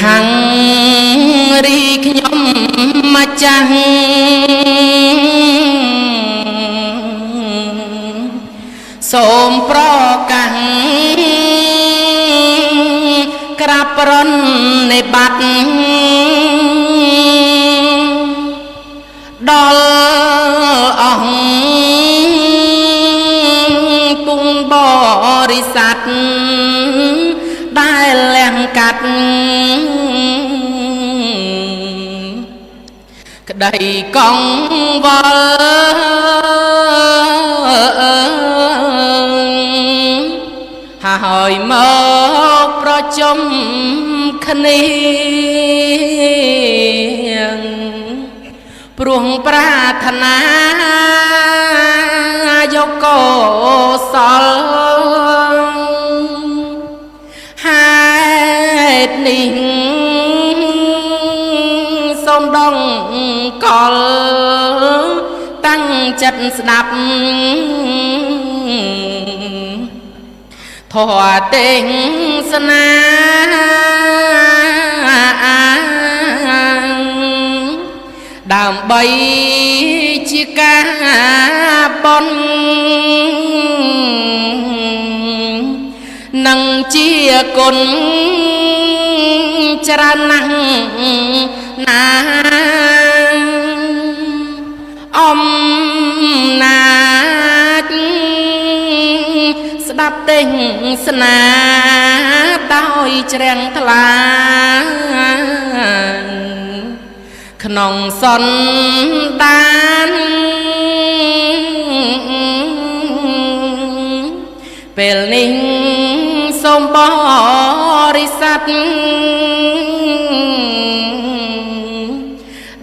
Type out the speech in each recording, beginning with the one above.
ហੰរីខ្ញុំម្ចាស់សូមប្រកាសក្រាបប្រណិប័តដល់អង្គពុងបរិស័ទដែលលះកាត់ក្តីកងវល់ហើយមកប្រជុំគ្នាព្រោះប្រាថ្នាយកកុសលហេតុនេះសូមដងកលតាំងចិត្តស្ដាប់ធម៌ទេសនាដើម្បីជាការបន់និងជាគុណច្រើនណាស់ណាអំណាចស្ដាប់ទេសនាដោយជ្រាំងថ្លាក្នុងសន្តានពេលនេះសូមបរិស័ទ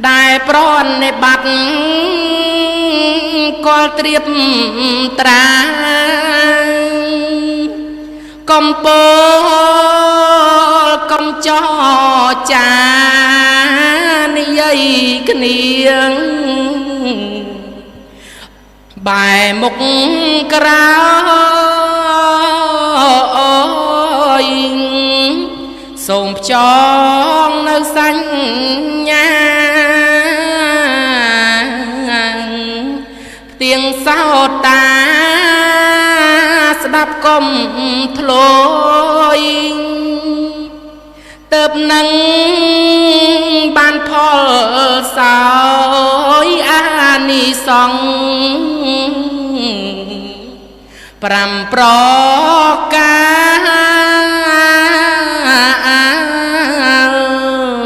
ដែលប្រណិប័តកលត្រៀបត្រាកំពោលកំចចានិយាយគ្នាបែមុខក្រោយសូមផ្ចងនៅសញ្ញាផ្ទៀងសោតាស្ដាប់កុំធ្លយទៅបនឹងបានផលសោយអានិសង្ស5ប្រកា